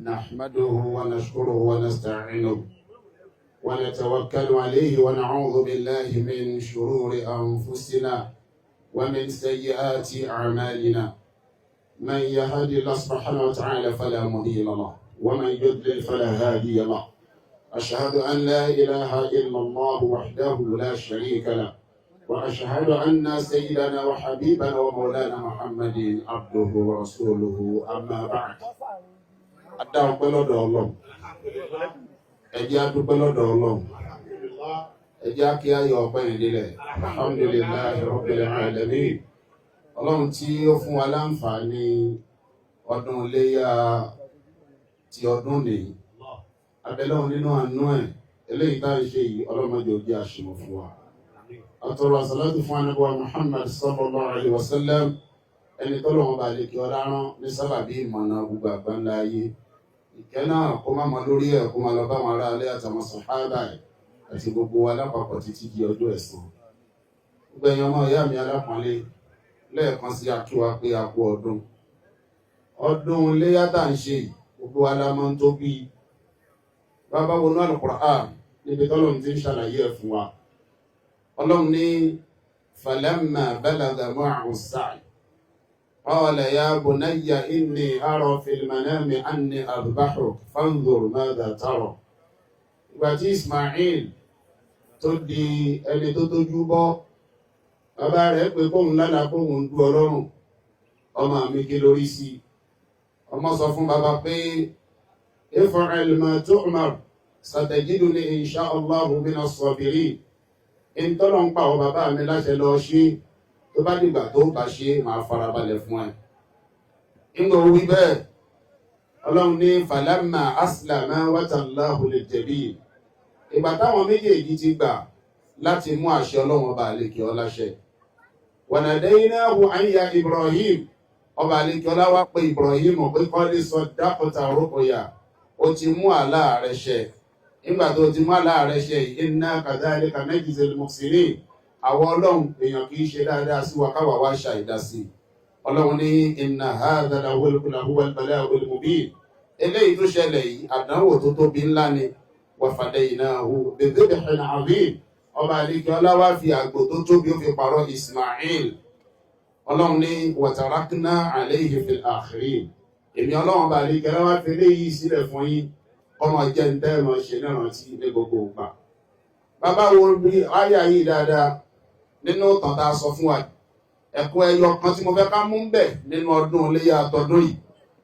نحمده ونشكره ونستعينه ونتوكل عليه ونعوذ بالله من شرور أنفسنا ومن سيئات أعمالنا. من يهد الله سبحانه وتعالى فلا مضل له، ومن يضلل فلا هادي له. أشهد أن لا إله إلا الله وحده لا شريك له، وأشهد أن سيدنا وحبيبنا ومولانا محمد عبده ورسوله. أما بعد، A dá ọpẹ́ lọ́dọ̀ Ọlọ́run. Ẹ jẹ́ á dúpẹ́ lọ́dọ̀ Ọlọ́run. Ẹ jẹ́ á kí ayọ̀ ọpẹ́ yẹn délẹ̀. الحمد لله رب العالمين. Ọlọ́run tí ó fún wa láǹfààní ọdún iléyà ti ọdún nìyí, abẹ́lẹ́wọ̀n nínú àánú ẹ̀, eléyìí tá à ń ṣe yìí, ọlọ́mọdé ò jẹ́ àṣìmọ̀ fún wa. Àtọ̀rọ̀ àsàlátù fún Ànábì wa Muhammad صلى الله عليه وسلم, ẹni tọ́lọ́wọ́n bá lè kí ọlá rán ní sábàbí ìmọ̀nà gbogbo àgbáńlá ayé. Ìkẹ́ náà kó má mọ lórí ẹ̀, kó má lọ bá àwọn ará alẹ́ àtàwọn sàhábà ẹ̀ àti gbogbo wa lápapọ̀ títí di ọjọ́ ẹ̀san. Gbogbo ẹ̀yin ọmọ ìyá mi alápọ̀nlé, lẹ́ẹ̀kan sí, a kí wa pé a kú ọdún. Ọdún iléyà tá à ń ṣe yìí, gbogbo wa la mọ̀ tó bí bàbá wọnú Al-Qur'an níbi tọ́lọ́run ti ń ṣàlàyé ẹ̀ fún wa. Ọlọ́run ní فلما بلغ معه السعي قال يا بني إني أرى في المنام أني أذبحك فانظر ماذا ترى. Ìgbà tí Ismail tó di ẹni tó tójú bọ́, bàbá rẹ̀ pé kóun lálàá kóun ń dú Ọlọ́run. Ọmọ mi, kí lórí sí? Ọmọ sọ fún bàbá pé افعل ما تؤمر ستجدني إن شاء الله من الصابرين. Ìtọ́lọ̀ ń pa ọ bàbá mi láṣẹ, lọ ṣe. Tó bá dìgbà tó bá ṣe, máa farabalẹ̀ fún ẹ. Ńgbà wí bẹ́ẹ̀, Ọlọ́run ní فلما أسلما وتله للجبين. Ìgbà táwọn méjèèjì ti gbà láti mú àṣẹ Ọlọ́run ọba àlekè ọláṣẹ, وناديناه أن يا إبراهيم. Ọba àlekè ọlá wá pé Ibrahim pé قد صدقت الرؤيا, ó ti mú àlá rẹ̀ ṣẹ. Nígbà tó ti mú àlá rẹ̀ ṣẹ yìí, إنا كذلك نجزي المحسنين. Àwọn Ọlọ́run, èèyàn kì í ṣe dáadáa sí wa káwa wá ṣàìdá sí i. Ọlọ́run ní إن هذا لهو البلاء المبين. Eléyìí tó ṣẹlẹ̀ yìí, àdánwò tó tóbi ńlá ni. وفديناه بذبح عظيم. Ọba àlekè ọlá wá fi àgbò tó tóbi, ó fi pààrọ̀ Ismail. Ọlọ́run ní وتركنا عليه في الآخرين. Èmi Ọlọ́run ọba àlekè ọlá wá fi eléyìí sílẹ̀ fún yín, ọmọ jẹ́ ń tẹ́ mọ̀ ṣe nírántí ní gbogbo ìgbà. Bàbá wo bí àyà yìí dáadáa nínú ìtàn tá a sọ fún wa, ẹ̀kọ́ ẹyọ kan tí mo fẹ́ ká mú bẹ̀ nínú ọdún iléyà àtọdún yìí,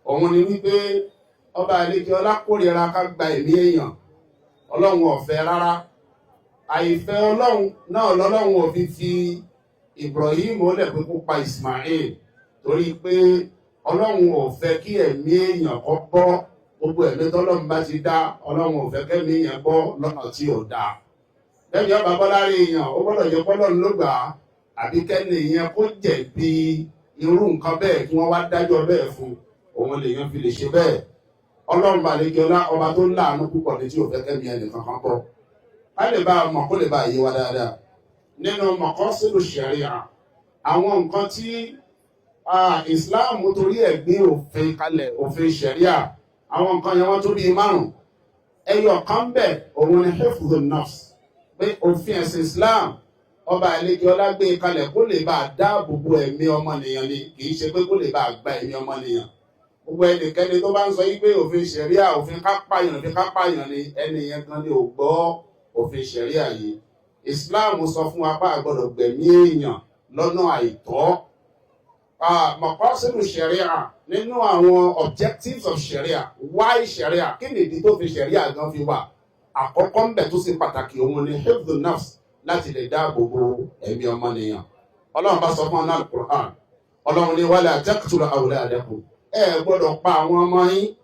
òun ni wípé ọba àlekè ọlá kórìíra ká gba ẹ̀mí èèyàn. Ọlọ́run ò fẹ́ rárá. Àìfẹ́ Ọlọ́run náà lọ́lọ́run ò fi fi Ibrahim ó lẹ̀ pé kó pa Ismail, torí pé Ọlọ́run ò fẹ́ kí ẹ̀mí èèyàn kó bọ́. Gbogbo ẹ̀mí tọ́lọ́run bá ti dá, Ọlọ́run ò fẹ́ kẹ́mí èèyàn bọ́ lọ́nà tí ò dáa. Lẹ́yìn ọba bọ́lárí èèyàn, ó gbọ́dọ̀ jẹ́ pọ́lọ́run ló gbà á, àbí kẹ́ni èèyàn kó jẹ̀bi irú nǹkan bẹ́ẹ̀, kí wọ́n wá dájọ́ bẹ́ẹ̀ fún òun, lèèyàn fi lè ṣe bẹ́ẹ̀. Ọlọ́run balẹ̀kẹ́ ọlá, ọba tó láàánú púpọ̀ ní, tí ò fẹ́ kẹ́mi ẹnìkan kan bọ́. Ká lè bá a mọ̀, kó lè bá a yé wa dáadáa, nínú مقاصد الشريعة, àwọn nǹkan tí Islam torí ẹ̀ gbé òfin kalẹ̀, òfin ṣẹ̀ríà, àwọn nǹkan yẹn wọ́n tó bí márùn. Ẹyọ kan bẹ̀, òun ni حفظ النفس, pé òfin ẹ̀sìn Islam, ọba àlejò ọlá gbé kalẹ̀ kó lè bá a dáàbò bo ẹ̀mí ọmọnìyàn ni, kì í ṣe pé kó lè bá a gba ẹ̀mí ọmọnìyàn. Gbogbo ẹnikẹ́ni tó bá ń sọ yí pé òfin ṣẹ̀ríà, òfin ká pààyàn, òfin ká pààyàn ni, ẹni yẹn gan ni ò gbọ́ òfin ṣẹ̀ríà yìí. Islam sọ fún wa pé a gbọ́dọ̀ gbẹ̀mí èèyàn lọ́nà àìtọ́. مقاصد الشريعة, nínú àwọn objectives of sharia, why sharia, kí ni ìdí tó fi sharia gan fi wà? Àkọ́kọ́ ń bẹ̀ tó ṣe pàtàkì, òun ni حفظ النفس, láti lè dáàbò bo ẹ̀mí ọmọnìyàn. Ọlọ́run bá sọ fún ọ̀nà Al-Qur'an, Ọlọ́run ní ولا تقتلوا أولادكم, ẹ gbọ́dọ̀ pa àwọn ọmọ yín,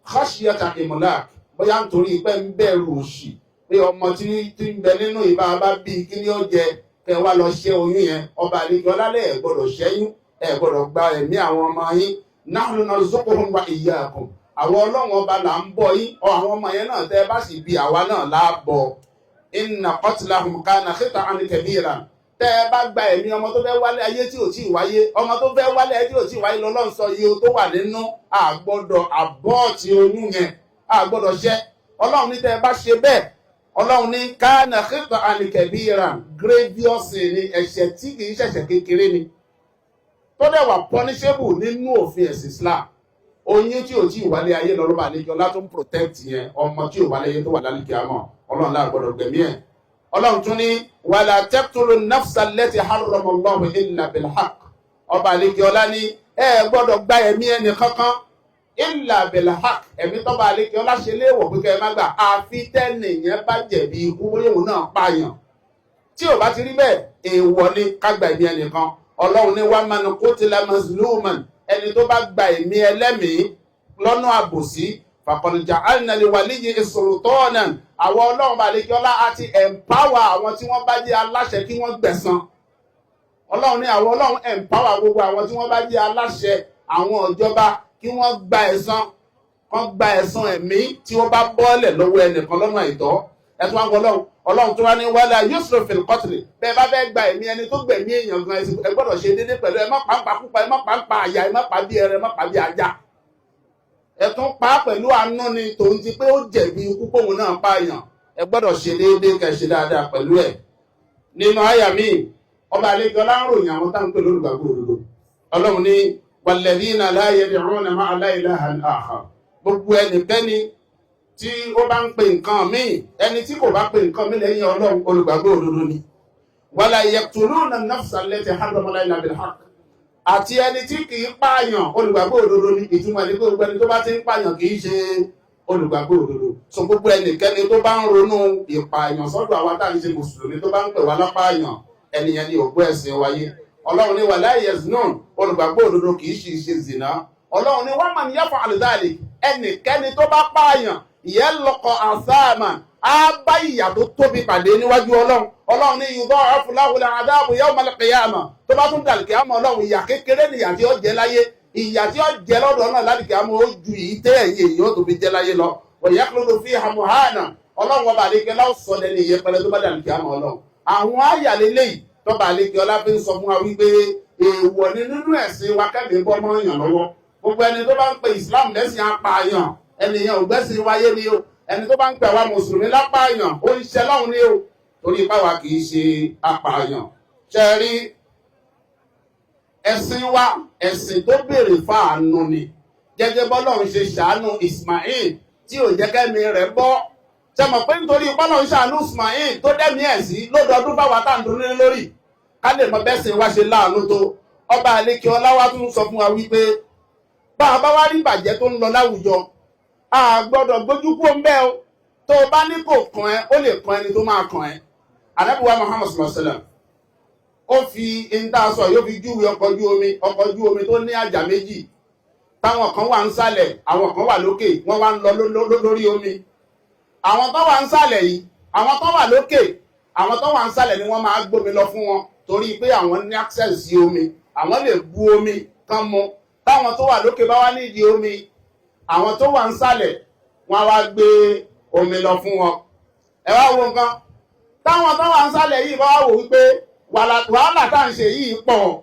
خشية إملاق, bóyá nítorí pé ń bẹ̀rù òṣì, pé ọmọ tí ń bẹ nínú ìbá bá bí, kí ni ó jẹ, kẹ wá lọ ṣẹ́ oyún yẹn. Ọba àlejò ọlálẹ̀, ẹ gbọ́dọ̀ ṣẹ́yún, ẹ gbọ́dọ̀ gba ẹ̀mí àwọn ọmọ yín. نحن نرزقهم وإياكم. Àwọn Ọlọ́run ọba là ń bọ́ yín, ọ àwọn ọmọ yẹn náà, tẹ́ ẹ bá sì bí, àwa náà là á bọ̀. إن قتلهم كان خطأ كبيرا. Tẹ́ ẹ bá gba ẹ̀mí ọmọ tó fẹ́ wálé ayé tí ò tí ì wáyé, ọmọ tó fẹ́ wálé ayé tí ò tí ì wáyé, lọ́lọ́run sọ iye tó wà nínú. Àgbọ́dọ̀ abort oyún yẹn, àgbọ́dọ̀ ṣẹ́. Ọlọ́run ní tẹ́ ẹ bá ṣe bẹ́ẹ̀, Ọlọ́run ní kana khata'an kabira, grievous ni, ẹ̀ṣẹ̀ tí kì í ṣẹ̀ṣẹ̀ kékeré ni, tó dẹ̀ wà punishable nínú òfin ẹ̀sìn Islam. Oyún tí ò tí ì wálé ayé lọ́rọ́ bá níjọ látún protect yẹn, ọmọ tí ò wálé ayé tó wà lálẹ́ àmọ́, Ọlọ́run láà gbọ́dọ̀ gbẹ̀mí ẹ̀. Ọlọ́run tún ní wala taqtulu nafsa allati harrama Allahu illa bilhaq. Ọba àlekè ọlá ní ẹ gbọ́dọ̀ gba ẹ̀mí ẹnì kankan illa bilhaq. Ẹ̀mí tọ́ba àlekè ọlá ṣe léèwọ̀ pé kẹ́ ẹ má gbà, àfi tẹ́nìyẹn bá jẹ̀bi ikú, bóyá òun náà pààyàn. Tí ò bá ti rí bẹ́ẹ̀, èèwọ̀ ni ká gba ẹ̀mí ẹnìkan. Ọlọ́run ní wa man qutila mazluman, ẹni tó bá gba ẹ̀mí ẹlẹ́mìí lọ́nà àbòsí, faqad ja'alna li waliyyihi sultanan. Àwọn Ọlọ́run balẹ̀kí ọlá àti empower àwọn tí wọ́n bá jẹ́ aláṣẹ kí wọ́n gbẹ̀san. Ọlọ́run ní àwọn Ọlọ́run empower gbogbo àwọn tí wọ́n bá jẹ́ aláṣẹ, àwọn ìjọba, kí wọ́n gba ẹ̀san, kán gba ẹ̀san ẹ̀mí tí wọ́n bá bọ́ọ̀lẹ̀ lọ́wọ́ ẹnìkan lọ́nà àìtọ́. Ẹ̀tún wọn gbọ́. Ọlọ́run tó wá ní wala yusrif fil qatl. Bẹ́ẹ̀ bá fẹ́ gba ẹ̀mí ẹni tó gbẹ̀mí èèyàn gan, ẹ gbọ́dọ̀ ṣe déédéé pẹ̀lú ẹ. Má pàǹpà púpà, ẹ má pàǹpà àyà, ẹ má pa bí ẹrẹ, ẹ má pa bí ajá. Ẹ tún pa á pẹ̀lú àánú ni, tòun ti pé ó jẹ̀bi ikú póun náà pààyàn. Ẹ gbọ́dọ̀ ṣe déédéé, kẹ́ ṣe dáadáa pẹ̀lú ẹ̀. Nínú àyà míì, ọba àlejò ọláròyìn àwọn táwọn pè lólùgbàgbọ́ òdodo. Ọlọ́run ní walladhina la yad'una ma'a Allahi ilahan akhar. Gbogbo ẹnikẹ́ni tí ó bá ń pe nǹkan míì, ẹni tí kò bá pe nǹkan míì lẹ́yìn Ọlọ́run, olùgbàgbọ́ òdodo ni. Wala yaqtuluna an-nafsa allati harrama Allahu illa bil-haqq. Àti ẹni tí kì í pààyàn, olùgbàgbọ́ òdodo ni. Ìtumọ̀ ní pé gbogbo ẹni tó bá ti ń pààyàn kì í ṣe olùgbàgbọ́ òdodo. So gbogbo ẹnikẹ́ni tó bá ń ronú ìpààyàn sọ́dọ̀ àwa tá à ń ṣe mùsùlùmí, tó bá ń pè wá lápààyàn, ẹnìyẹn ni ògbó ẹ̀sìn wáyé. Ọlọ́run ní wala yaznun, olùgbàgbọ́ òdodo kì í ṣe ṣe zìnà. Ọlọ́run ní wa man yaf'al dhalik, ẹnikẹ́ni tó bá pààyàn, yalqa athama, á bá ìyà tó tóbi pàdé níwájú Ọlọ́run. Ọlọ́run ní yudha'afu lahu al-'adhabu yawma al-qiyamah. Tó bá tún dàlùkì àmọ́ Ọlọ́run, ìyà kékeré ni ìyà tí ó jẹ láyé, ìyà tí ó jẹ lọ́dọ̀ náà lálùkì àmọ́ ó ju ìyí tẹ́ ẹ̀yìn èyí ó tó fi jẹ láyé lọ. Wa yakhludu fiha muhana. Ọlọ́run ọba àlekẹ́ láwù sọdẹ ní ìyẹpẹrẹ tó bá dàlùkì àmọ́ Ọlọ́run. Àwọn àyàlélẹ́yìí tọ́ba àlekẹ́ ọlá fi ń sọ fún wa wípé èèwọ̀ ni nínú ẹ̀sìn wa kẹ́mi bọ́ mọ́ yàn lọ́wọ́. Gbogbo ẹni tó bá ń pe Islam lẹ́sìn apààyàn, ẹnìyàn ò gbẹ́sìn wáyé ni o. Ẹni tó bá ń pè àwa mùsùlùmí lápààyàn, ó ń ṣe lọ́hùn ni o, torí ipá wa kì í ṣe apààyàn. Ṣe rí ẹ̀sìn wa, ẹ̀sìn tó béèrè fáànù ni. Gẹ́gẹ́ bọ́lọ́run ṣe ṣàánú Ismail tí ò jẹ́ kẹ́mi rẹ̀ bọ́, ṣe mọ̀ pé nítorí bọ́lọ́run ṣàánú Ismail tó dẹ́mi ẹ̀ sí lọ́dọọdún báwa tá à ń dunní lórí, ká lè mọ bẹ́sìn wa ṣe láàánú tó. Ọba àlekè ọlá wa tún sọ fún wa wípé bá a bá wá rí ìbàjẹ́ tó ń lọ láwùjọ, a gbọ́dọ̀ gbójú kúrò ń bẹ́ o. Tó o bá ní kò kàn ẹ́, ó lè kàn ẹni tó máa kàn ẹ́. Ànábì wa Muhammad sallallahu alaihi wasallam, ó fi ìta sọ, yóò fi júwe ọkọ̀ ojú omi, ọkọ̀ ojú omi tó ní àjà méjì, táwọn kan wà ń sàlẹ̀, àwọn kan wà lókè, wọ́n wá ń lọ lórí omi. Àwọn tó wà ń sàlẹ̀ yìí, àwọn tó wà lókè, àwọn tó wà ń sàlẹ̀ ni wọ́n máa gbómi lọ fún wọn, torí pé àwọn ní access sí omi, àwọn lè bu omi kán mu. Táwọn tó wà lókè bá wá nídìí omi, àwọn tó wà ń sàlẹ̀ wọ́n á wá gbé omi lọ fún wọn. Ẹ wá wo nǹkan, táwọn tó wà ń sàlẹ̀ yìí bá wá wò wípé wàhálà tá à ń ṣe yìí pọ̀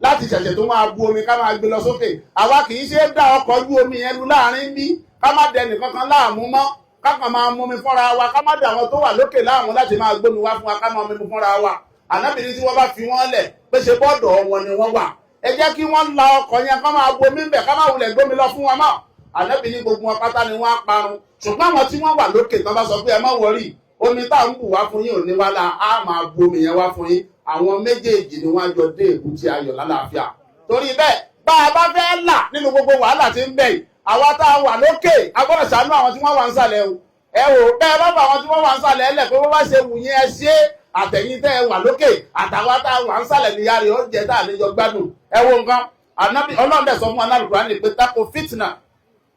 láti ṣẹ̀ṣẹ̀ tó máa bu omi ká máa gbé lọ sókè, àwa kì í ṣe é dá ọkọ̀ ojú omi yẹn lu láàrin bí, ká má dẹnì kankan láàmú mọ́, ká kàn máa mú omi fúnra wa, ká má dà àwọn tó wà lókè láàmú láti máa gbómi wá fún wa, ká máa mímu fúnra wa. Ànábìrin tí wọ́n bá fi wọ́n lẹ̀ pé ṣe bọ́ọ̀dọ̀ wọn ni wọ́n wà, ẹ jẹ́ kí wọ́n la ọkọ̀ yẹn, ká máa bomi ń bẹ̀, ká má wulẹ̀ gbómi lọ fún wọn mọ́. Ànábìrin gbogbo wọn pátá ni wọ́n á parun. Ṣùgbọ́n àwọn tí wọ́n wà lókè tán bá sọ pé ẹ má worry, omi tá à ń bù wá fún yín ò ní wá la, á máa bu omi yẹn wá fún yín. Àwọn méjèèjì ni wọ́n á jọ dé èbúté ayọ̀ lálàáfíà. Torí bẹ́ẹ̀, bá a bá fẹ́ là nínú gbogbo wàhálà tí ń bẹ yìí, àwa tá a wà lókè a gbọ́dọ̀ ṣàánú àwọn tí wọ́n wà ń sàlẹ̀ o. Ẹ wò bẹ́ẹ̀ bá fà àwọn tí wọ́n wà ń sàlẹ̀ ẹ lẹ̀ pé wọ́n bá ṣe wù yín ẹ ṣe, àtẹ̀yìn tẹ́ ẹ wà lókè àtàwa tá a wà ń sàlẹ̀ níyà rẹ̀ ó jẹ́ tá a lè jọ gbádùn. Ẹ wo nǹkan, Ànábì Ọlọ́run dẹ̀ sọ fún Al-Qur'ani pé tako fitna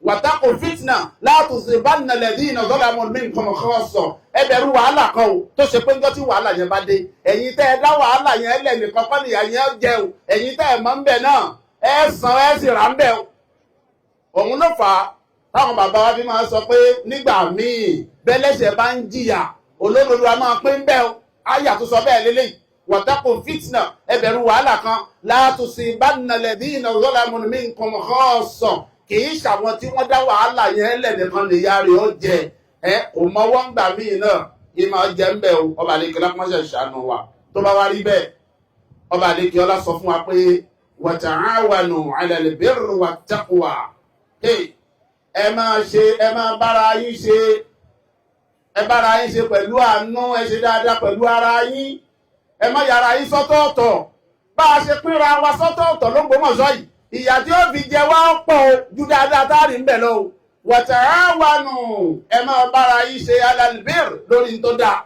wàtàkù fitna látùsí bánà lẹ́dínà zalamu minkum khassa. Ẹ bẹ̀rù wàhálà kan o, tó ṣe pé ńjọ́ tí wàhálà yẹn bá dé, ẹ̀yin tẹ́ ẹ dá wàhálà yẹn lẹ̀ nìkan kọ́ nìyà yẹn jẹ o, ẹ̀yin tẹ́ ẹ mọ̀ ń bẹ̀ náà, ẹ san ẹ sì rà ń bẹ̀ o. Òun ló fà á táwọn bàbá wa fi máa sọ pé nígbà míì bẹ́lẹ́sẹ̀ bá ń jìyà, olódodo a máa pín bẹ́ẹ̀ o. Àyà tó sọ bẹ́ẹ̀ lélẹ́yìí. Wattaqu fitna, ẹ bẹ̀rù wàhálà kan. La tusibanna alladhina zalamu minkum khassa, kì í ṣàwọn tí wọ́n dá wàhálà yẹn lẹ́nìkan lè yá rẹ̀ ó jẹ. Ẹ kò mọ́wọ́ ń gbà míì náà, ìmọ̀ jẹ́ ń bẹ̀ o. Ọba àlekè ọlá kọ́mọ́ṣẹ́ ṣàánú wa. Tó bá wá rí bẹ́ẹ̀, ọba àlekè ọlá sọ fún wa pé wa ta'awanu 'ala al-birri wat-taqwa. Ẹ máa ṣe, ẹ máa bára yín ṣe, ẹ bára yín ṣe pẹ̀lú àánú, ẹ ṣe dáadáa pẹ̀lú ara yín, ẹ má yàrá yín sọ́tọ̀ọ̀tọ̀. Bá a ṣe pínra wa sọ́tọ̀ọ̀tọ̀ l'Ógbómọ̀ṣọ́ yìí, ìyà tí ó fi jẹ wá pọ̀ ju dáadáa tá a rí ń bẹ̀ lọ o. Wa ta'awanu, ẹ máa bára yín ṣe 'ala al-birr, lórí tó dáa.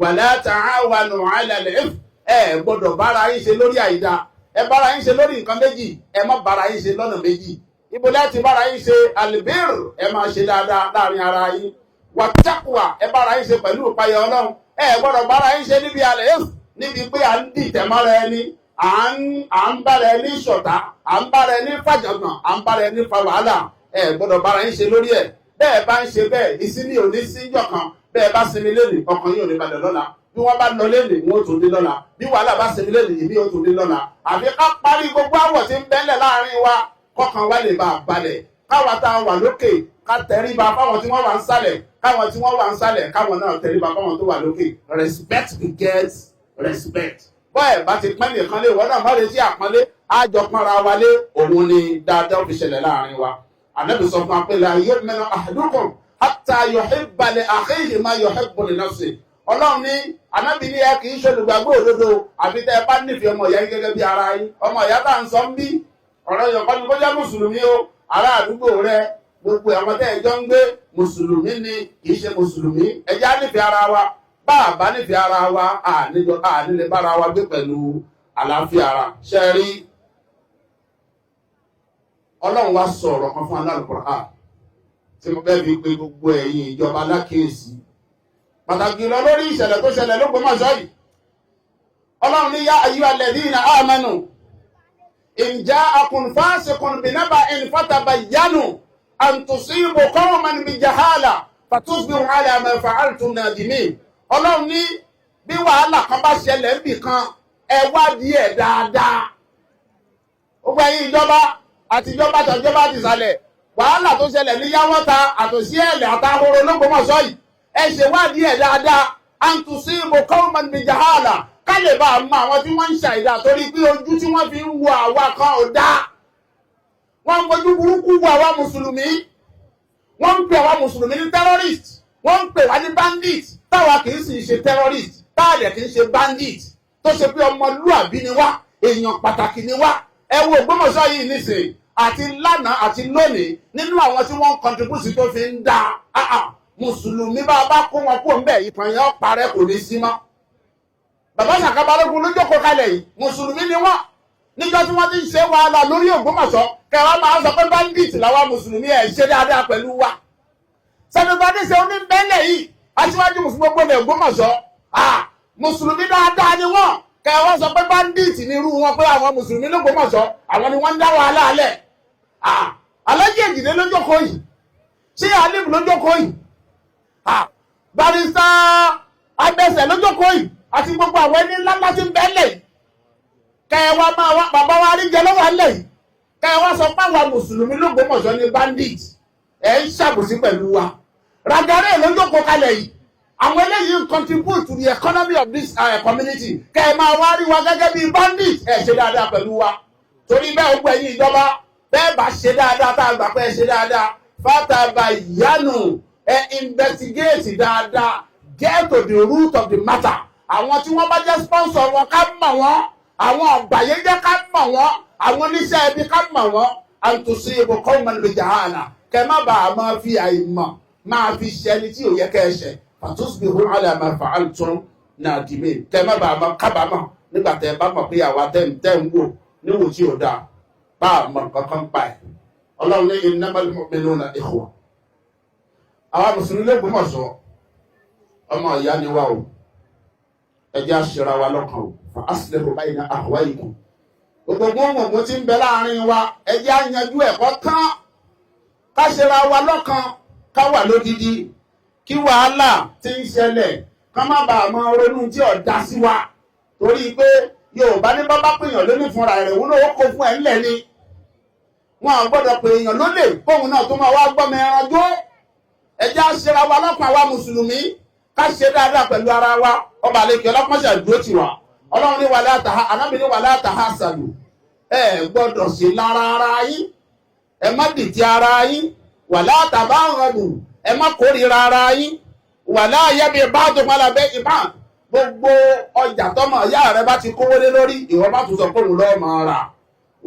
Wala ta'awanu 'ala al-ithm, ẹ gbọ́dọ̀ bára yín ṣe lórí àìdáa. Ẹ bára yín ṣe lórí nǹkan méjì, ẹ má bára yín ṣe lọ́nà méjì. Ibo láti bára yín ṣe? Al-birr, ẹ máa ṣe dáadáa láàrin ara yín. Wat-taqwa, ẹ bára yín ṣe pẹ̀lú ìpayà Ọlọ́run. Ẹ gbọ́dọ̀ bára yín ṣe níbi al-ithm, níbi pé à ń dìtẹ̀ mọ́ra ẹni, à ń bára ẹni ṣọ̀tá, à ń bára ẹni fàjọ̀gbọ̀n, à ń bára ẹni fa wàhálà. Ẹ gbọ́dọ̀ bára yín ṣe lórí ẹ̀. Bẹ́ẹ̀ bá ń ṣe bẹ́ẹ̀, ìsinmi ò ní síjọ́ kan. Bẹ́ẹ̀ bá sinmi lónìí, ọkàn yín ò ní balẹ̀ lọ́la. Bí wọ́n bá lọ lẹ́nìí, wọ́n ó tún dé lọ́la. Bí wàhálà bá sinmi lẹ́nìí, ìmí ó tún dé lọ́la. Àfi ká parí gbogbo àwọ̀ tí ń bẹ́lẹ̀ láàrin wa, kọ́kàn wa lè bá a balẹ̀. Káwa tá a wà lókè ká tẹríba fáwọn tí wọ́n wà ń sálẹ̀, káwọn tí wọ́n wà ń sálẹ̀ káwọn náà tẹríba fáwọn tó wà lókè. Respect begets respect. Bọ́ẹ̀ bá ti pẹ́ nìkan lé, ìwọ náà má retí àpọ́nlé. Àjọ pọ́nra wa lé, òun ni dáadáa ó fi ṣẹlẹ̀ láàrin wa. Ànábì sọ fún wa pé la yu'minu ahadukum hatta yuhibba li akhihi ma yuhibbu li nafsihi. Ọlọ́run ní, Ànábì ní, ẹ kì í ṣe olùgbàgbọ́ òdodo àfi tẹ́ ẹ bá nífẹ̀ẹ́ ọmọ ìyá yín gẹ́gẹ́ bí ara yín. Ọmọ ìyá tá à ń sọ ń bí, ọ̀rọ̀ yọ̀kọ́ ni kó jẹ́ mùsùlùmí o. Ará àdúgbò rẹ, gbogbo àwọn tẹ́ ẹ jọ ń gbé, mùsùlùmí ni, kì í ṣe mùsùlùmí, ẹ jẹ́ á nífẹ̀ẹ́ ara wa. Bá a bá nífẹ̀ẹ́ ara wa, àníjọ ànílẹ̀ bára wa gbé pẹ̀lú àlàáfíà ara. Ṣe rí, Ọlọ́run wá sọ ọ̀rọ̀ kan fún Al-Qur'an tí mo fẹ́ fi pe gbogbo ẹ̀yin ìjọba lákèésí, pàtàkì lọ lórí ìṣẹ̀lẹ̀ tó ṣẹlẹ̀ l'Ógbómọ̀ṣọ́ yìí. Ọlọ́run ní ya ayyuhal ladhina amanu in ja'akum fasiqun binaba'in fatabayyanu an tusibu qawman bijahala fatusbihu ala ma fa'altum nadimin. Ọlọ́run ní bí wàhálà kan bá ṣẹlẹ̀ níbì kan, ẹ wádìí ẹ̀ dáadáa. Gbogbo ẹ̀yin ìjọba àtijọba tàjọba ti sàlẹ̀, wàhálà tó ṣẹlẹ̀ ní Yáwọ́ta, àtòsí ẹ̀lẹ̀, àtàhóró l'Ógbómọ̀ṣọ́ yìí, ẹ ṣèwádìí ẹ̀ dáadáa. An tusibu qawman bijahala, ká lè bá a mọ àwọn tí wọ́n ń ṣàìdá, torí pé ojú tí wọ́n fi ń wo àwa kan ò dáa. Wọ́n ń fojú burúkú wo àwa mùsùlùmí. Wọ́n ń pè àwa mùsùlùmí ní terrorist, wọ́n ń pè wá ní bandit, táwa kì í sì ṣe terrorist, táàdẹ̀ kì í ṣe bandit, tó ṣe pé ọmọlúàbí ni wá, èèyàn pàtàkì ni wá. Ẹ wo Ògbómọ̀ṣọ́ yìí nísìnyí, àti lánàá àti lónìí, nínú àwọn tí wọ́n ń contribute tó fi ń dá, mùsùlùmí, bá a bá kó wọn kó ń bẹ̀, ìtàn yẹn parẹ́, kò ní sí mọ́. Bàbá Sàká Balógun ló jókòó kalẹ̀ yìí, mùsùlùmí ni wọ́n. Níjọ́ tí wọ́n ti ń ṣe wàhálà lórí Ògbómọ̀ṣọ́, kẹwàá máa ń sọ pé bandit làwa mùsùlùmí, ẹ̀ ṣe dáadáa pẹ̀lú wa. Senator Adéṣe oníbẹ̀lẹ̀ yìí, aṣíwájú mùsùlùmí gbogbo ilẹ̀ Ògbómọ̀ṣọ́, mùsùlùmí dáadáa ni wọ́n. Kẹwàá sọ pé bandit ní irú wọn, pé àwọn mùsùlùmí l'Ógbómọ̀ṣọ́, àwọn ni wọ́n ń dá wàhálà alẹ̀. Alájì Èjìdé ló jókòó yìí, ṣé Alim ló jókòó yìí, Barrister Abẹsẹ̀ ló jókòó yìí, àti gbogbo àwọn ẹni ńlá ńlá tí ń bẹ́ẹ̀ lẹ̀ yìí. Kẹwàá máa wá bàbá wa rí jẹ lọ́wọ́ alẹ́ yìí, kẹwàá sọ pé àwọn mùsùlùmí l'Ógbómọ̀ṣọ́ ní bandit, ẹ̀ ń ṣàbòsí pẹ̀lú wa. Ragare ló jókòó kalẹ̀ yìí. Àwọn eléyìí ń contribute to the economy of this community. Kẹ́ ẹ máa wá rí wa gẹ́gẹ́ bí bandit, ẹ̀ ṣe dáadáa pẹ̀lú wa. Torí bẹ́ẹ̀, ó gbẹ̀yìn ìjọba, bẹ́ẹ̀ bá ṣe dáadáa, tá a gbà pé ẹ ṣe dáadáa, fatabayyanu, ẹ investigate dáadáa, get to the root of the matter. Àwọn tí wọ́n bá jẹ́ sponsor wọn, ká mọ̀ wọ́n. Àwọn ọ̀bàyéjẹ́, ká mọ̀ wọ́n. Àwọn oníṣẹ́ ibi, ká mọ̀ wọ́n. An tusibu qawman bijahala, kẹ́ má bàa máa fi àìmọ̀ máa fi ṣẹni tí ò yẹ kẹ́ ẹ ṣẹ, fatusbihu ala ma fa'altum nadimin, kẹ́ má bàa máa kábàámọ̀ nígbà tẹ́ ẹ bá mọ̀ pé àwa tẹ́ ń wò níwò tí ò dáa, bá a mọ̀ kankan pa ẹ̀. Ọlọ́run ní innamal mu'minuna ikhwa. Àwa mùsùlùmí l'Ógbómọ̀ṣọ́, ọmọ ìyá ni wá o. Ẹ jẹ́ àṣírà wa lọ́kàn o. Fa aslihu bayna akhawaykum. Gbogbo gbogbo tí ń bẹ láàrin wa, ẹ jẹ́ àyànjú ẹ̀kọ́ tán, ká ṣera wa lọ́kàn, ká wà lódidi, kí wàhálà tí ń ṣẹlẹ̀ ká má bàa máa ronú tí ò dá sí wa. Torí Torí pé Yorùbá ní bá bá pèèyàn lóní fúnra rẹ̀, òun náà ó kó fún ẹ̀ ńlẹ̀ ni. Wọn à gbọ́dọ̀ pèèyàn lólè kóun náà tó máa wá gbọ́mọ ẹran jó. Ẹjẹ́ àṣẹra wa lọ́kàn àwa mùsùlùmí, ká ṣe dáadáa pẹ̀lú ara wa. Ọba àlekè ọlọ́pàá dúró tì wá. Ọlọ́run ní wàlẹ́ àtàhà, ànábì ní wàlẹ́ àtàhà sàlù. Ẹ gbọ́dọ̀ ṣe lára ara yín, ẹ má dìtì ara yín. Wàlẹ́ àtàbà ń, ẹ má kórìíra ara yín. Wàlẹ́ àyẹ̀bí báàdùn malabẹ́ ìbá gbogbo ọjà tọmọ ìyá rẹ bá ti kówó lé lórí, ìwọ bá tún sọ pé òun lọ́ọ́ máa rà.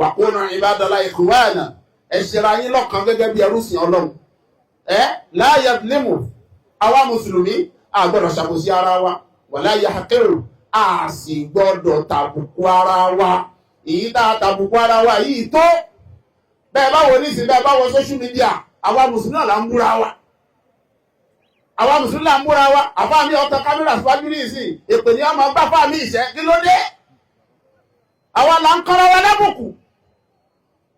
Wàkúnà ìbádọ́lá ìkúwàánà, ẹ ṣera yín lọ́kàn gẹ́gẹ́ bí ẹrú sìn Ọlọ́run. Ẹ láàyè límù, àwa mùsùlùmí a gbọ́dọ̀ ṣàkóso ara wa. Wàlá yahqiru, a sì gbọ́dọ̀ tàbùkù ara wa. Èyí tá a tàbùkù ara wa yìí tó bẹ́ẹ̀ bá wo nísìnyí, bẹ́ẹ̀ bá wo social media, àwa mùsùlùmí náà là ń búra wa, àwa mùsùlùmí là ń búra wa. Àfa mi ọ̀tọ̀ kámẹ́rà síwájú ní ìsìn, èpè ní ọmọ gbà fáà mi ìṣẹ́. Kí ló dé? Àwa là ń kọ́ra wa lábùkù.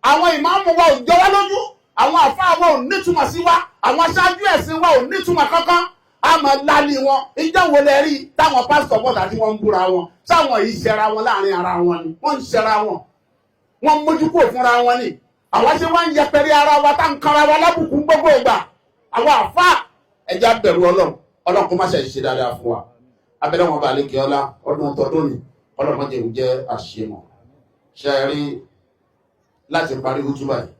Àwọn ìmáàmù wa ò jọ wá lójú, àwọn àfáà wa ò nítumọ̀ sí wa, àwọn aṣáájú ẹ̀sìn wa ò nítumọ̀ kankan, a máa lálé wọn. Ìjọ wo lẹ rí táwọn pásítọ̀ bọ́tà tí wọ́n ń búra wọn? Sáwọn yìí ṣẹra wọn láàrin ara wọn ni wọ́n ń ṣẹra wọn, wọ́n ń mójú kúrò fúnra wọn ni. Àwa ṣe wá ń yẹpẹrẹ ara wa, tá ń kanra wa lábùkù gbogbo ìgbà. Àwọn àfáà, ẹja bẹ̀rù Ọlọ́run. Ọlọ́run kó má ṣe ṣe dáadáa fún wa. Abẹ́rẹ́ wọn bá lékè ọlá ọdún tọdún ni Ọlọ́run jẹ́ jẹ́ àṣemọ̀ ṣe rí láti parí hútúbà yìí.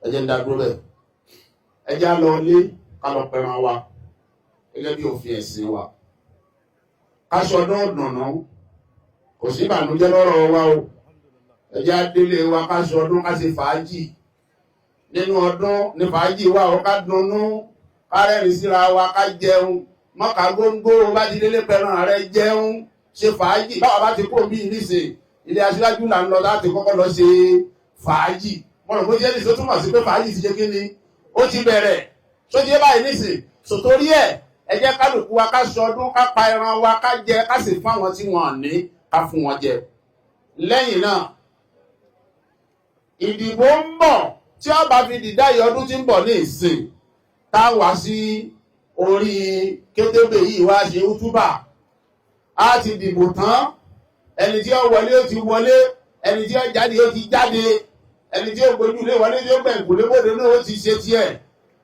Ẹ jẹ́ ń dá dúró bẹ́ẹ̀. Ẹ jẹ́ á lọ lé, ká lọ pẹran wa gẹ́gẹ́ bí òfin ẹ̀sìn wa, ká ṣọdún dùnnú. Kò sí ìbànújẹ́ lọ́rọ̀ wa o. Ẹ jẹ́ á délé wa, ká ṣọdún, ká ṣe fàájì nínú ọdún ní fàájì wa o, ká dunnú, ká rẹ́rìn síra wa, ká jẹun mọ́ka góńgó. Bá ti délé, pẹran rẹ, jẹun, ṣe fàájì. Báwa bá ti kó bí nísìn, ilé aṣíwájú là ń lọ láti kọ́kọ́ lọ ṣe fàájì. Mo rò pé jẹ́ nìṣó túmọ̀ sí pé fàájì ti ṣe kí ni, ó ti bẹ̀rẹ̀. Tó ti yé báyìí nísìn? Sòtórí ẹ̀, ẹ jẹ́ kálukú wa ká ṣọdún, ká pa ẹran wa, ká jẹ, ká sì fún àwọn tí wọ́n ní, ká fún wọn jẹ. Lẹ́yìn náà, ìdìbò ń bọ̀. Tí ó bá fi dìdá yìí, ọdún tí ń bọ̀ ní ìsìn, tá a wá sí orí kétébè yìí wá ṣe útúbà, á ti dìbò tán. Ẹni tí ó wọlé, ó ti wọlé. Ẹni tí ó jáde, ó ti jáde. Ẹni tí ó gbójú lé wọlé, tí ó gbẹ̀ǹkù lébòde náà, ó ti ṣe tiẹ̀.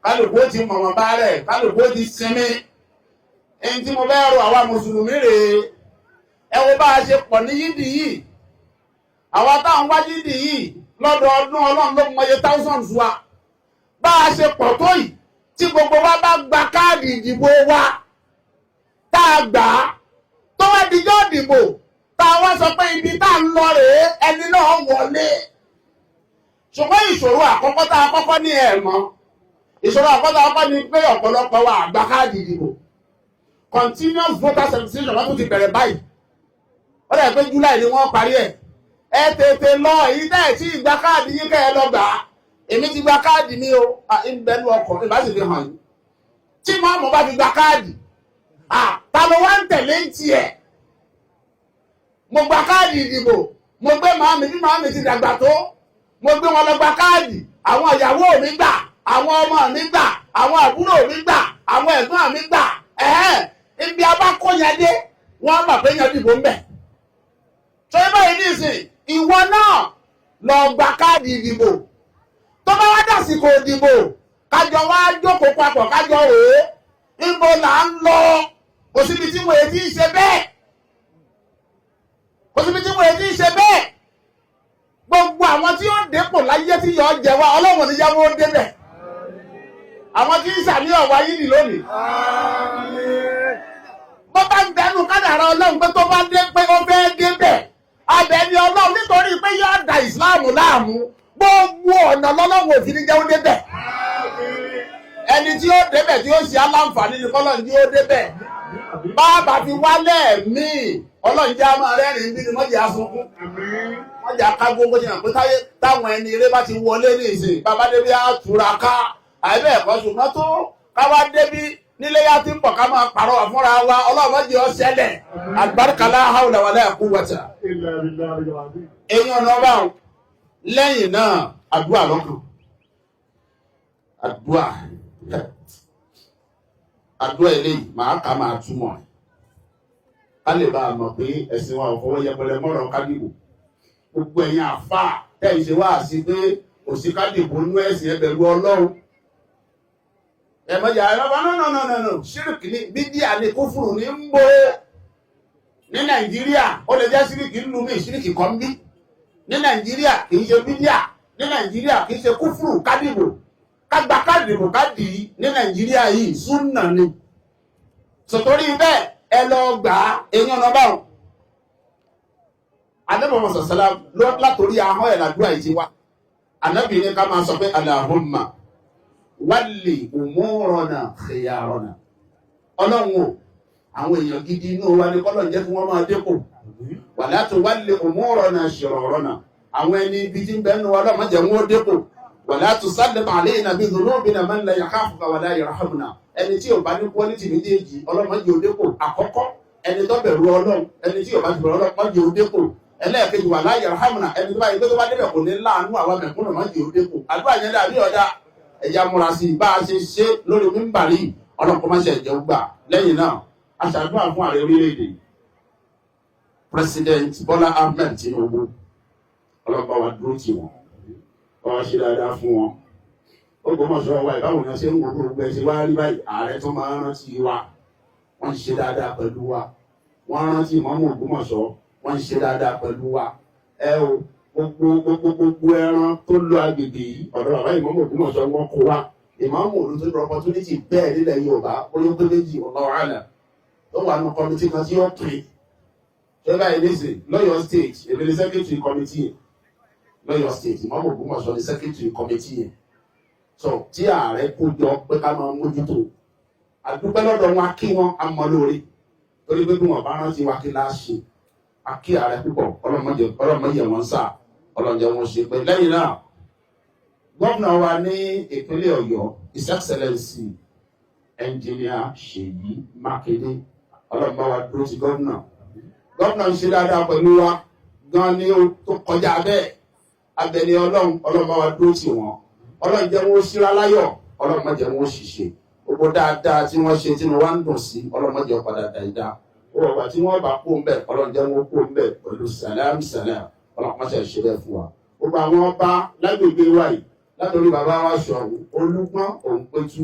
Kálukú ó ti mọ̀mọ́ bá rẹ̀, kálukú ó ti sinmi. Ẹni tí mo fẹ́ rọ àwa mùsùlùmí rèé, ẹ wo bá a ṣe pọ̀ ní yídì yìí. Àwa táwọn wá yídì yìí lọ́dọọdún, Ọlọ́run ló mọye thousands wa. Bá a ṣe pọ̀ tó yìí, tí gbogbo wa bá gba káàdì ìdìbò wa, tá a gbà á, tó wá dijọ́ ìdìbò, tá a wá sọ pé ibi tá a ń lọ rèé, ẹni náà wọlé. Ṣùgbọ́n ìṣòro àkọ́kọ́ tá a kọ́kọ́ ní, ẹ̀ mọ́ ìṣòro àkọ́kọ́ tá a kọ́kọ́ ní pé ọ̀pọ̀lọpọ̀ wa àgbà káàdì ìdìbò. Continuous voter registration wọ́n tún ti bẹ̀rẹ̀ báyìí. Ó dẹ̀ pé July ni wọ́n parí ẹ̀. Ẹ tètè lọ. Èyí tẹ́ ẹ̀ tí ìgbà káàdì yín, kẹ́ ẹ lọ gbà á. Èmi ti gba káàdì mi o, ìbẹ̀nu ọkọ̀ ìbá sì fi hàn yín. Tí màmú bá fi gba káàdì, ta ló wá ń tẹ̀lé ń tiẹ̀? Mo gba káàdì ìdìbò, mo gbé màmí, bí màmí ti dàgbà tó, mo gbé wọn lọ gba káàdì. Àwọn ìyàwó mi gbà, àwọn ọmọ mi gbà, àwọn àbúrò mi gbà, àwọn ẹ̀gbọ́n mi gbà. Ẹ̀hẹ́n, ibi abákóyẹn dé, wọ́n mọ̀ pé yẹn dìbò ń bẹ̀. Ṣé báyìí nísìn, ìwọ náà lọ gba káàdì ìdìbò. Tó bá wá dàsìkò ìdìbò, kájọ wá jókòó papọ̀, kájọ rò ó, níbo là ń lọ? Kò síbi tí mo ti ń ṣe bẹ́ẹ̀, kò síbi tí mo ti ń ṣe bẹ́ẹ̀. Gbogbo àwọn tí ó dépò láyé tí yọ jẹ wá, Ọlọ́run ní yàwó débẹ̀. Àwọn tí ń sàníyàn wáyé nì lónìí, bó bá ń bẹnu kádàrá Ọlọ́run pé tó bá dé pé ó fẹ́ débẹ̀, abẹ ni Ọlọ́run, nítorí pé yóò da ìsìláàmù láàmú, gbogbo ọ̀nà lọ́lọ́run òfin ní jẹun débẹ̀. Ẹni tí ó débẹ̀, tí ó ṣe aláǹfààní ni kọ́lọ́run tí ó débẹ̀. Bàbá fi wálẹ̀ míì, Ọlọ́run jẹ́ àmọ́ rẹ́rìn-ín bí ni mọ́jà sunkún, mọ́jà ká gbogbo ṣe hàn pé táyé táwọn ẹni eré bá ti wọlé ní ìsìn, bàbá débi á túra ká àìbẹ́ ẹ̀kọ́. Ṣùgbọ́n tó káwá débi nílé yá ti ń bọ̀, ká máa pàrọwà fúnra wa. Ọlọ́run jẹ́ ó ṣẹlẹ̀. Àlùbáríkà, hawla wala quwwata. Eyín ọ̀nà ọba o. Lẹ́yìn náà, àdúrà lọ́kàn. Àdúrà, àdúrà eléyìí màá kà, máa túmọ̀ ẹ̀. Ká lè bá a mọ̀ pé ẹ̀sìn wa ò fọwọ́ yẹpẹrẹ mọ́rọ̀ kádìbò. Gbogbo ẹ̀yin àfáà tẹ́ ẹ̀ ṣe wá sí pé kò sí kádìbò nú ẹ̀sìn, ẹ bẹ̀rù Ọlọ́run. Ẹ mọ̀jà ẹ lọ́wọ́, no, no, no, no, no, ṣírìkì ní bídíà ní kúfùrù ní ń bó ní Nàìjíríà. Ó lè jẹ́ ṣírìkì nínú mi, ṣírìkì kan bí ní Nàìjíríà kì í ṣe bídíà, ní Nàìjíríà kì í ṣe kúfùrù. Kádìbò, kágbá kádìbò kádì ní Nàìjíríà yìí, súnà ni. Sọ̀tọ́rí bẹ́ẹ̀, ẹ lọ gbà á. Eyín ọ̀nà báwọn Ànábì sọ̀sálà látòrí ahọ́n ẹ̀ làdúrà yìí ti wá. Ànábì ní ká máa sọ pé اللهم ول أمورنا خيارنا. Ọlọ́run o, àwọn èèyàn gidi inú wa ní kọ́lọ̀ ń jẹ́ kí wọ́n máa dépò. ولا تول أمورنا شرارنا. Àwọn ẹni ibi tí ń bẹ́ẹ̀ nu wa, lọ́mọ jẹ́ wọn ó dépò. ولا تسلط علينا بذنوبنا من لا يخافك ولا يرحمنا. Ẹni tí ò bá ní quality méjèèjì, ọlọ́mọdé ò dépò. Àkọ́kọ́, ẹni tó bẹ̀rù Ọlọ́run. Ẹni tí ò bá ti bẹ̀rù Ọlọ́run, mọ́jẹ́ ò dépò. Ẹlẹ́ẹ̀kejì, ولا يرحمنا. Ẹni tó bá yẹ pé tó bá débẹ̀ kò ní láàánú àwọn mẹ̀kúnnù, mọ́jẹ́ ò dépò. Àdúrà yẹn dàbí ọ̀dà ẹ̀yà múra sí i bá a ṣe ṣe lórí mímbàrí. Ọlọ́pàá má ṣe ẹ̀jẹ̀ gbà. Lẹ́yìn náà, a ṣàdúrà fún ààrẹ orílẹ̀-èdè, President Bọ́lá Ahmed Tinubu. Ọlọ́pàá wa dúró tì wọ́n, bá wa ṣe dáadáa fún wọn. Ògbómọ̀ṣọ́ wa, ìbáwọn èèyàn ṣe ń wo gbogbo ẹ̀ ṣe wá rí báyìí, ààrẹ tó máa ń rántí wa, wọ́n ń ṣe dáadáa pẹ̀lú wa. Wọ́n rántí ìmọ̀mù Ògbómọ̀ṣọ́, wọ́n ń ṣe dáadáa pẹ̀lú wa. Ẹ o, gbogbo gbogbo gbogbo ẹran tó lọ agbègbè yìí, ọ̀dọ̀ bàbá ìmọ̀mù Ògbómọ̀ṣọ́ wọn kó wa. Ìmọ̀mù òlu tó ní opportunity bẹ́ẹ̀ nílẹ̀ Yorùbá, bóyá pé méjì, والله أعلم, tó wà nù committee kan tí ó pè ṣé báyìí nísìn lọ́yọ̀ State. Èmi ní secretary committee yẹn lọ́yọ̀ State. Ìmọ̀mù Ògbómọ̀ṣọ́ ní secretary committee yẹn. So tí ààrẹ kó jọ pé ká máa mójútó, àdúpẹ́ lọ́dọ̀ wọn, kí wọn á mọ lórí, torí pé bí wọn bá rántí wa, kí láá ṣe? A kí ààrẹ púpọ̀. Ọlọ́mọdé wọn sà, ọlọ́mọdé wọn ṣe pé. Lẹ́yìn náà, gómìnà wa ní ìpínlẹ̀ Ọ̀yọ́, His Excellency Engineer Ṣèyí Mákindé, Ọlọ́run bá wa dúró ti gómìnà. Gómìnà ń ṣe dáadáa pẹ̀lú wa gan ni ó tó kọjá bẹ́ẹ̀. Abẹni Ọlọ́run, Ọlọ́run bá wa dúró tì wọ́n. Ọlọ́run jẹ́ wọn ó síra láyọ̀, Ọlọ́run má jẹ́ wọn ó ṣìṣe. Gbogbo dáadáa tí wọ́n ṣe tí wọ́n wá ń dùn sí, Ọlọ́run má jẹ́ ó padà dáadáa. Ó wà tí wọ́n bá kó ń bẹ̀, Ọlọ́run jẹ́ wọn kó ń bẹ̀ pẹ̀lú sàlám sàlám. Ọlọ́run má ṣe ṣe bẹ́ẹ̀ fún wa. Gbogbo àwọn ọba lágbègbè wa yìí, látòrí bàbá wa Ṣọ̀ún Olúgbọ́n Òǹpẹ̀tù,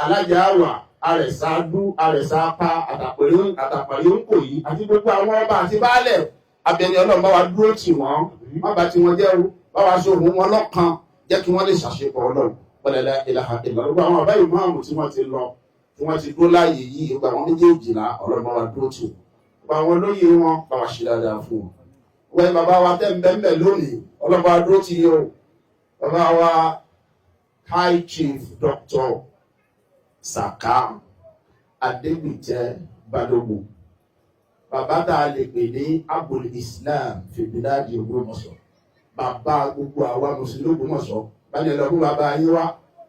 Alájà àwà, Àrẹ̀sà dú, Àrẹ̀sà apá, àtàpàrí òǹkò yìí, àti gbogbo àwọn ọba àti baálẹ̀, abẹni Ọlọ́run bá wa dúró tì wọ́n, má bà tí wọ́n jẹ́ o, bá wa ṣe òun wọn lọ́kan, jẹ́ kí wọ́n lè ṣàṣepọ̀ Ọlọ́run. Wala لا إله إلا. Gbogbo àwọn àbá ìmáàmù tí wọ́n ti lọ, tí wọ́n ti dúró láàyè yìí, gbogbo àwọn méjèèjìlá, Ọlọ́run bá wa dúró tì wọ́n. Gbogbo àwọn olóyè wọn, bá wa ṣe dáadáa fún wọn. Wọ́n bàbá wa tẹ́ ń bẹ́ẹ̀ lónìí, Ọlọ́run bá wa dúró tì yín o. Bàbá wa High Chief Dr. Saka Adégbìtẹ́ Balógun, bàbá tá a lè pè ní أبو الإسلام في بلاد Ògbómọ̀ṣọ́, bàbá gbogbo àwa mùsùlùmí Ògbómọ̀ṣọ́. Báyìí lọ fún bàbá yín wá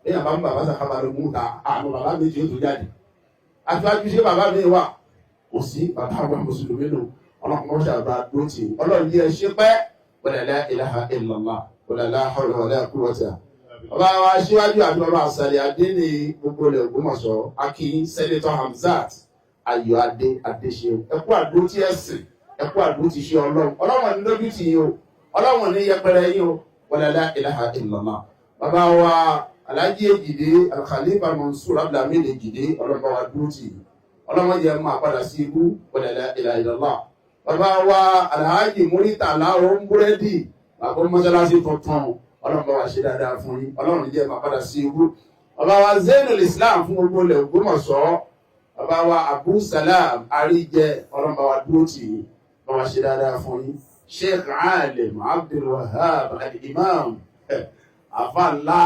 lẹ́yìn àbá bàbá Saka Balógun ta àwọn bàbá mi tí ó tún jáde àtiwájú. Ṣé bàbá mi wà? Kò sí. Bàbá àwa mùsùlùmí nù. Ọlọ́run ṣàbà dúró tì í. Ọlọ́run yẹ ṣe pẹ́. Wala لا إله إلا الله ولا لا حول ولا قوة. Bàbá wa aṣíwájú àti bàbá àṣàlẹ̀ adé ní gbogbo ilẹ̀ Ògbómọ̀ṣọ́, akin Senator Hamzat Ayọ̀adé Adéṣeun, ẹ kú àdúró tí ẹ̀sìn, ẹ kú àdúró tí ṣe Ọlọ́run. Ọlọ́run ní lójú tì yín o, Ọlọ́run ní yẹpẹrẹ yín o. Wala لا إله إلا الله. Bàbá wa Alhaji Èjìdé Alkhalifa Mansur Abdulhamid Èjìdé, Ọlọ́run bá wa dúró tì yín, Ọlọ́run jẹ́ máa padà sí ibú. Wala لا إله إلا الله. Bàbá wa Alhaji Muritala Ombúrẹ́dì, bàbá mọ́sálásí tuntun, Ọlọ́run bá wa ṣe dáadáa fún yín, Ọlọ́run jẹ́ máa padà sí ibú. Bàbá wa Zainul Islam fún gbogbo ilẹ̀ Ògbómọ̀ṣọ́, bàbá wa Abu Salam Àríjẹ, Ọlọ́run bá wa dúró tì yín, bá wa ṣe dáadáa fún yín. Sheikh Alim Abdulwahab Al-Imam, àfa ńlá,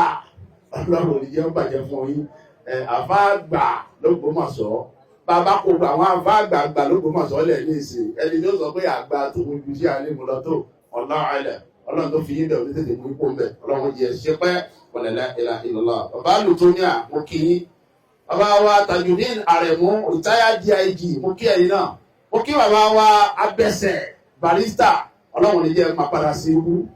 Ọlọ́run ní jẹ́ bàjẹ́ fún yín. Àfa àgbà l'Ógbómọ̀ṣọ́, bàbá kò gba àwọn àfa àgbà àgbà l'Ógbómọ̀ṣọ́ lẹ̀ ní ìsìn, ẹni tó sọ pé àgbà tòun ju sí àlè mú lọ tó ọ̀la ẹlẹ̀. Ọlọ́run tó fi yín bẹ̀ òní tètè mú ipò ń bẹ̀. Ọlọ́run jẹ́ ṣe pẹ́. Wala لا إله إلا الله. Bàbá Lùtóníà, mo kí yín. Bàbá wa Tajudeen Aremu, retired DIG, mo kí ẹ̀yin náà. Mo kí bàbá wa Abẹ́sẹ̀, barrister, Ọlọ́run ní jẹ́ máa padà sí ibú.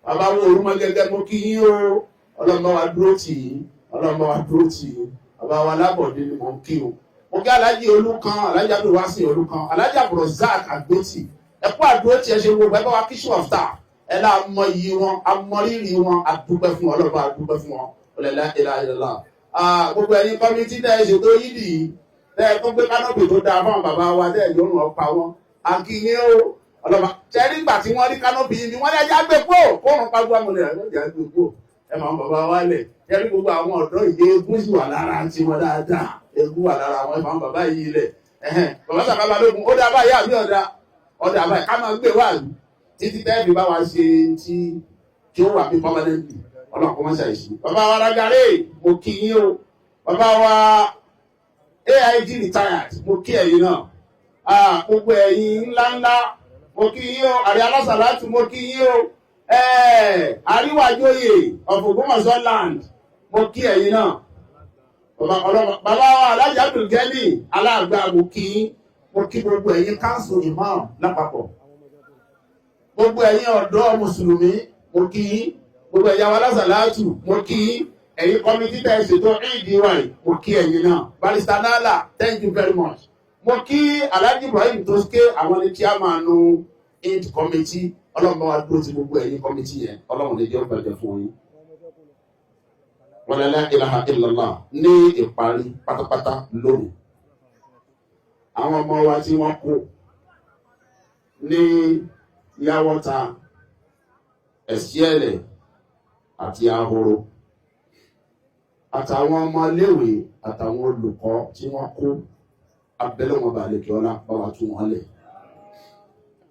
Bàbá wo Orúmọgẹ́gẹ́, mo kí yín o. Ọlọ́run bá wa dúró tì yín, Ọlọ́run bá wa dúró tì yín. Bàbá wa Lábọ̀dé ni mo kí o. Mo Mo kí Aláàjì Olúkan, Aláàjì Abdulwasi Olúkan, Aláàjì Abdulrasaq Àgbótì. Ẹ kú àdúró tí ẹ ṣe gbogbo ẹ bá wa kí chief of staff. Ẹ lá mọ iyì wọn, a mọ rírì wọn, a dúpẹ́ fún wọn, ọlọ́ba a dúpẹ́ fún wọn. La ilaha illallah. Gbogbo ẹ̀yin committee tẹ́ ẹ ṣètò yídì yìí, tẹ́ ẹ tó gbé canopy tó dáa fún àwọn bàbá wa, tẹ́ ẹ yóò ràn pa wọn. Akínyìn o, ọlọ́ba. Ṣe rí ìgbà tí wọ́n rí canopy yìí ni wọ́n ní ẹja gbé kúrò, kóòrùn pa gbogbo àwọn ẹja gbé kúrò. Ẹ máa ń bàbá wa lẹ̀. Ṣe rí gbogbo àwọn ọ̀dọ́ ìdí eégún sì wà lára tiwọn dáadáa. Eégún wà lára wọn, ẹ máa ń bàbá yìí lẹ̀. Bàbá Sàká Balógun, ó dá báyìí àbí ọ̀dà? Ọ̀dà báyìí, ká máa gbé wá títí tẹ́ fi bá wa ṣe tí ó wà bí permanently. Ọlọ́run kọ́ mọ́ṣáì sí. Bàbá wa Ragare, mo kí yín o. Bàbá wa AIG retired, mo kí ẹ̀yin náà. Gbogbo ẹ̀yin ńláńlá, mo kí yín o. Àrí alásàlátù, mo kí yín o. Àríwájóyè of Ògbómọ̀ṣọ́ land, mo kí ẹ̀yin náà. Bàbá wa Alhaji Abdulgani Aláàgbà, mo kí yín. Mo kí gbogbo ẹ̀yin council imam lápapọ̀, gbogbo ẹ̀yin ọ̀dọ́ mùsùlùmí, mo kí yín. Gbogbo ẹ̀yin alásàlátù, mo kí yín. Ẹ̀yin committee tẹ́ ẹ ṣètò ìdí wa yìí, mo kí ẹ̀yin náà. Barrister Nala, thank you very much. Mo kí Alhaji Ibrahim Toske, àwọn ní chairman Eid committee. Ọlọ́run bá wa dúró ti gbogbo ẹ̀yin committee yẹn, Ọlọ́run lè jẹ́ òbàjẹ́ fún yín. Wala la ilaha illallah. Ní ìparí pátápátá lónìí, àwọn ọmọ wa tí wọ́n kú ní Yàwọ́ta, Ẹ̀síẹ̀lẹ̀ àti Ahoro, àtàwọn ọmọléèwé àtàwọn olùkọ́ tí wọ́n kú, abẹ́lẹ́ wọn balẹ̀ kí ọlá bá wa tú wọn lẹ̀.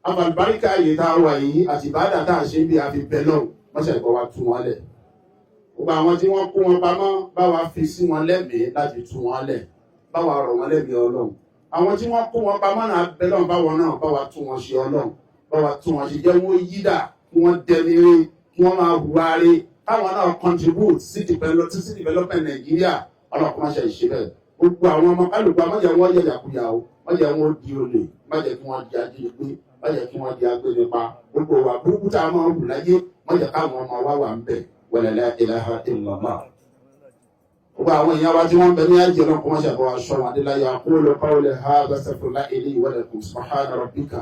Àbàlùbáríkà yìí tá a wà yìí àti ìbádà tá a ṣe bí a fi bẹ lọ́wọ́ mọ́ṣẹ́ ìkọ́ wa tú wọn lẹ̀. Gbogbo àwọn tí wọ́n kó wọn pamọ́, bá wa fi sí wọn lẹ́mìí láti tú wọn lẹ̀, bá wa rọ̀ wọn lẹ́mìí Ọlọ́run. Àwọn tí wọ́n kó wọn pamọ́ náà, bẹ lọ́wọ́ báwọn náà bá wa tú wọn ṣe. Ọlọ́run bá wa tú wọn ṣe, jẹ́ wọ́n yí dà, kí wọ́n dẹni rí, kí wọ́n máa hùwà rí, káwọn náà contribute sí development Nàìjíríà. Ọlọ́run kó má ṣe ìṣe bẹ́ẹ̀. Gbogbo àwọn ọmọ kálukú, má jẹ́ wọ́n yẹ̀yàkuyà o, má jẹ́ wọ́n di olè, má jẹ́ kí wọ́n di ajínigbé, má jẹ́ kí wọ́n di agbénipa. Gbogbo wa burúkú tá a máa ń hù láyé, má jẹ́ káwọn ọmọ wa wà ń bẹ̀. Wala la ilaha illallah. Gbogbo àwọn èèyàn wa tí wọ́n ń bẹ ní àjẹ́ náà, kó má ṣe àbọ̀ aṣọ wọn adéláyà. Aqulu qawli hadha, astaghfirullaha li wa lakum. Subhana rabbika.